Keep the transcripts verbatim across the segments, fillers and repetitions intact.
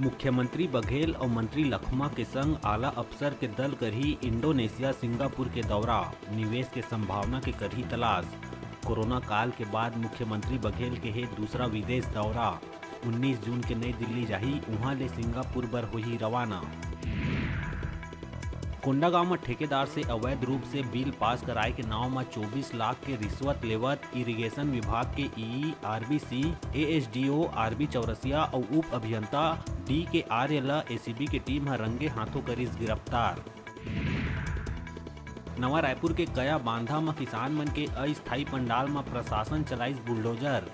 मुख्यमंत्री बघेल अउ मंत्री लखमा के संग आला अफसर के दल करही इंडोनेशिया, सिंगापुर के दौरा, निवेश के संभावना के करही तलाश। कोरोना काल के बाद मुख्यमंत्री बघेल के हे दूसरा विदेश दौरा, उन्नीस जून के नई दिल्ली जाही, उहां ले सिंगापुर बर होही रवाना। कोंडागांव म ठेकेदार से अवैध रूप से बिल पास कराए के नांव म चौबीस लाख के रिश्वत लेवत इरिगेशन विभाग के EE RB Singh, ASDO RB Chaurasia अउ उप अभियंता डी के आर्य ल एसीबी के टीम ह रंगे हाथों करिस गिरफ्तार। नवा रायपुर के कया बांधा म किसान मन के अस्थायी पंडाल म प्रशासन चलाइस बुलडोजर।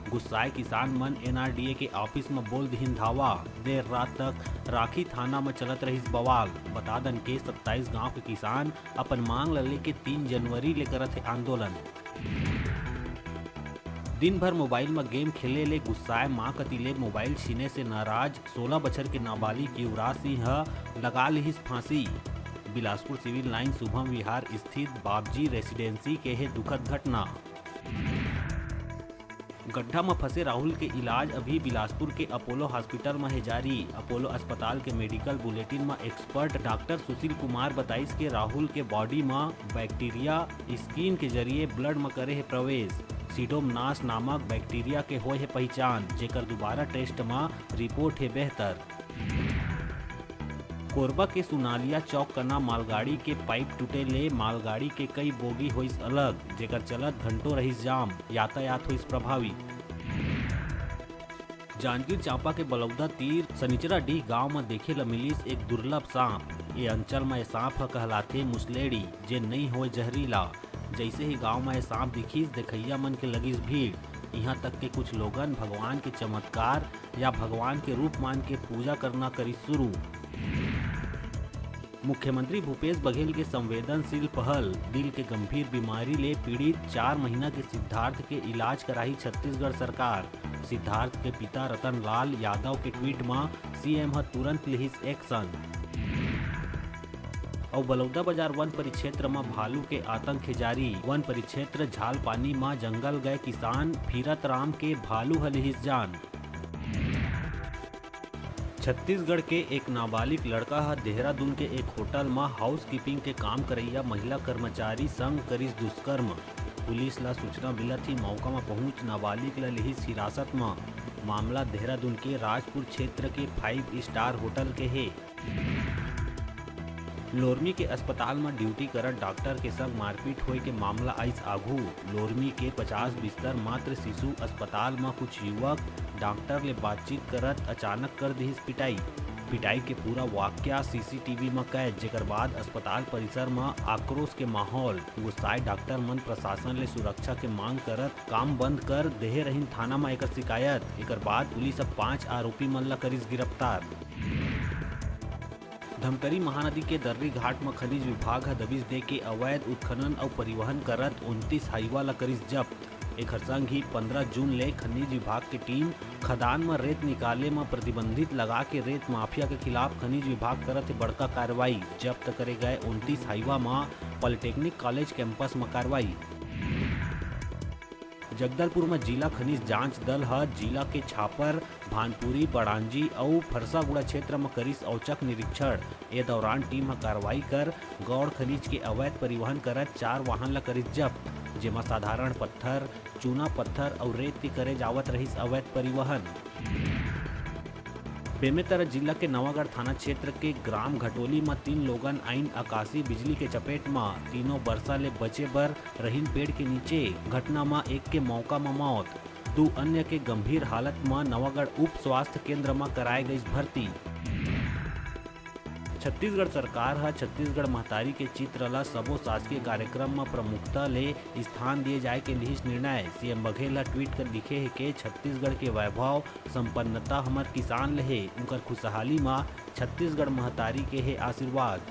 गुस्साए किसान मन एनआरडीए के ऑफिस म बोल दिहिन धावा। देर रात तक राखी थाना म चलत रहिस बवाल। बता दन के सत्ताईस गांव के किसान अपन मांग ल लेके तीन जनवरी ले करत हे आंदोलन। दिन भर मोबाइल म गेम खेले ले गुस्साए मां कति ले मोबाइल छीने से नाराज सोलह बछर के नाबालिग युवराज सिंह ह लगा लिहिस फांसी। बिलासपुर सिविल लाइन शुभम विहार स्थित बाबजी रेसिडेंसी के हे दुखद घटना। गड्ढा म फंसे राहुल के इलाज अभी बिलासपुर के अपोलो हॉस्पिटल म हे जारी। अपोलो अस्पताल के मेडिकल बुलेटिन म एक्सपर्ट डॉक्टर सुशील कुमार बताइस के राहुल के बॉडी म बैक्टीरिया स्किन के जरिए ब्लड म करे हे प्रवेश। सीडोमनास नामक बैक्टीरिया के होए हे पहिचान, जेकर दोबारा टेस्ट म रिपोर्ट हे बेहतर। कोरबा के सुनालिया चौक कना मालगाड़ी के पाइप टूटे ले मालगाड़ी के कई बोगी होइस अलग, जेकर चलत घंटों रहिस जाम, यातायात होइस प्रभावित। जांजगीर चांपा के बलौदा तीर सनिचरा डीह गांव म देखे ल मिलिस एक दुर्लभ सांप। ए अंचल म ए सांप ह कहलाथे मुसलेड़ी, जे नइ होय जहरीला। जइसे ही गांव म ए सांप दिखिस, देखइया मन के लगिस भीड़। इहां तक के कुछ लोगन भगवान के चमत्कार या भगवान के रूप मान के पूजा करना करिस शुरू। मुख्यमंत्री भूपेश बघेल के संवेदनशील पहल, दिल के गंभीर बीमारी ले पीड़ित चार महीना के सिद्धार्थ के इलाज कराही छत्तीसगढ़ सरकार। सिद्धार्थ के पिता रतन लाल यादव के ट्वीट म सीएम ह तुरंत लिहिस एक्शन। अउ बलौदाबाजार वन परिक्षेत्र म भालू के आतंक हे जारी। वन परिक्षेत्र झालपानी म जंगल गए किसान भीरत राम के भालू ह लिहिस जान। छत्तीसगढ़ के एक नाबालिग लड़का ह देहरादून के एक होटल म हाउसकीपिंग के काम करइया महिला कर्मचारी संग करिस दुष्कर्म। पुलिस ल सूचना मिलत ही मौका म पहुंच नाबालिग ल लिहिस हिरासत म। मामला देहरादून के राजपुर क्षेत्र के फाइव स्टार होटल के हे। लोरमी के अस्पताल म ड्यूटी करत डॉक्टर के संग मारपीट होए के मामला आइस आघू। लोरमी के पचास बिस्तर मात्र शिशु अस्पताल म कुछ युवक डॉक्टर ले बातचीत करत अचानक कर दिहिस पिटाई। पिटाई के पूरा वाकया सीसीटीवी म कैद, जेकर बाद अस्पताल परिसर म आक्रोश के माहौल। गुस्साए डॉक्टर मन प्रशासन ले सुरक्षा के मांग करत काम बंद कर देहे रहिन थाना म एकर शिकायत। एकर बाद पुलिस अब पांच आरोपी मन ल करिस गिरफ्तार। धमतरी महानदी के दर्री घाट म खनिज विभाग ह दबिश दे के अवैध उत्खनन अउ परिवहन करत उनतीस हाईवा ल करिस जब्त। एखर संग ही पंद्रह जून ले खनिज विभाग के टीम खदान म रेत निकाले म प्रतिबंधित लगा के रेत माफिया के खिलाफ खनिज विभाग करत हे बड़का कार्रवाई। जब्त करे गए उनतीस हाईवा म पॉलिटेक्निक कॉलेज कैंपस म कार्रवाई। जगदलपुर म जिला खनिज जांच दल ह जिला के छापर, भानपुरी, बड़ांजी अउ फरसागुड़ा क्षेत्र म करिस औचक निरीक्षण। ए दौरान टीम ह कार्रवाई कर गौड़ खनिज के अवैध परिवहन करत चार वाहन ल करिस जब्त, जेमा साधारण पत्थर, चूना पत्थर अउ रेत के करे जावत रहिस अवैध परिवहन। बेमेतरा जिला के नवागढ़ थाना क्षेत्र के ग्राम घटोली म तीन लोगन आइन आकाशीय बिजली के चपेट म। तीनों बरसा ले बचे बर रहिन पेड़ के नीचे। घटना म एक के मौका म मौत, दू अन्य के गंभीर हालत म नवागढ़ उप स्वास्थ्य केंद्र म कराए गइस भर्ती। छत्तीसगढ़ सरकार ह छत्तीसगढ़ महतारी के चित्र ल सबो शासकीय कार्यक्रम म प्रमुखता ले स्थान दिए जाए के लिहिस निर्णय। सीएम बघेल ह ट्वीट कर लिखे हे के छत्तीसगढ़ के वैभव संपन्नता हमर किसान ले हे, उंकर खुशहाली म छत्तीसगढ़ महतारी के हे आशीर्वाद।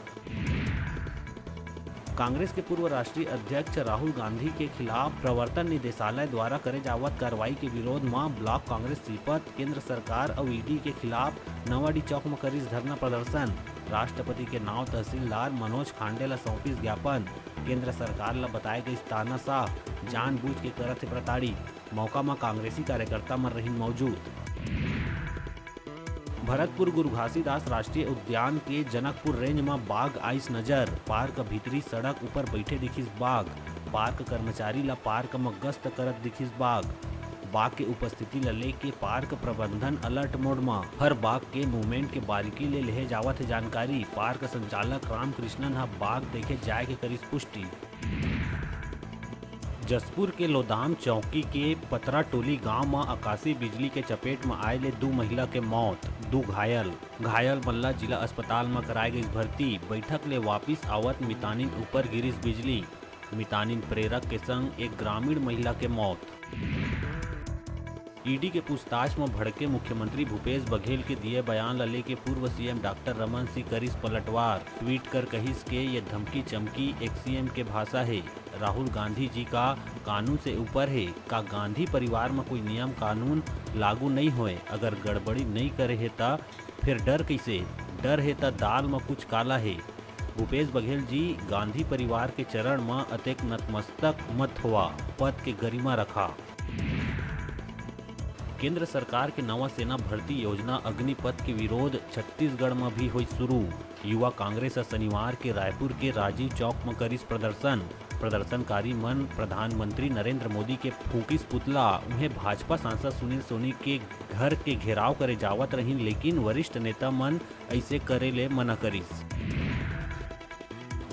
कांग्रेस के पूर्व राष्ट्रीय अध्यक्ष राहुल गांधी के खिलाफ प्रवर्तन निदेशालय द्वारा करे जावत कार्रवाई के विरोध म ब्लॉक कांग्रेस सीपत केंद्र सरकार अउ ईडी के खिलाफ नवाडी चौक म करिस धरना प्रदर्शन। राष्ट्रपति के नांव तहसीलदार मनोज खांडे ल सौंपिस ज्ञापन। केंद्र सरकार ल बताए गइस तानाशाह, जानबूझ के करत हे प्रताड़ित। मौका म कांग्रेसी कार्यकर्ता मन रहिन मौजूद। भरतपुर गुरु घासीदास राष्ट्रीय उद्यान के जनकपुर रेंज म बाघ आइस नजर। पार्क भीतरी सड़क ऊपर बइठे दिखिस बाघ। पार्क कर्मचारी ल पार्क म गश्त करत दिखिस बाघ। बाघ के उपस्थिति ल लेके पार्क प्रबंधन अलर्ट मोड म। हर बाघ के मूवमेंट के बारीकी ले लेहे जावत हे जानकारी। पार्क संचालक रामकृष्णन ह बाघ देखे जाय के करिस पुष्टि। जशपुर के लोदाम चौकी के पतरा टोली गांव म आकाशीय बिजली के चपेट म आए ले दू महिला के मौत, दू घायल। घायल मन ल जिला अस्पताल म कराए गइस भर्ती। बैठक ले वापिस आवत मितानिन ऊपर गिरिस बिजली। मितानिन प्रेरक के संग एक ग्रामीण महिला के मौत। ईडी के पूछताछ म भड़के मुख्यमंत्री भूपेश बघेल के दिए बयान ल लेके पूर्व सीएम डॉक्टर रमन सिंह करिस पलटवार। ट्वीट कर कहिस के ये धमकी चमकी एक सीएम के भाषा हे। राहुल गांधी जी का कानून से ऊपर हे? का गांधी परिवार म कोई नियम कानून लागू नइ होय? अगर गड़बड़ी नइ करे हे त फिर डर कइसे? डर हे त दाल म कुछ काला हे। भूपेश बघेल जी, गांधी परिवार के चरण म अतेक नतमस्तक मत होवा, पद के गरिमा रखा। केंद्र सरकार के नवा सेना भर्ती योजना अग्निपथ के विरोध छत्तीसगढ़ म भी होइस शुरू। युवा कांग्रेस ह शनिवार के रायपुर के राजीव चौक म करिस प्रदर्शन। प्रदर्शनकारी मन प्रधानमंत्री नरेंद्र मोदी के फूंकिस पुतला। उहें भाजपा सांसद सुनील सोनी के घर के घेराव करे जावत रहिन, लेकिन वरिष्ठ नेता मन अइसे करे ले मना करिस।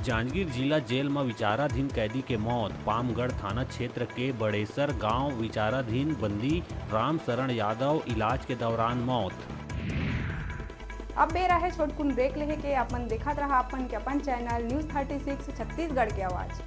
जांजगीर जिला जेल म विचाराधीन कैदी के मौत। पामगढ़ थाना क्षेत्र के बड़ेसर गांव विचाराधीन बंदी रामशरण यादव इलाज के दौरान मौत। अब बेरा हे छोटकुन ब्रेक लेहे के। अपन देखत रहा अपन के अपन channel news thirty six Chhattisgarh के आवाज़।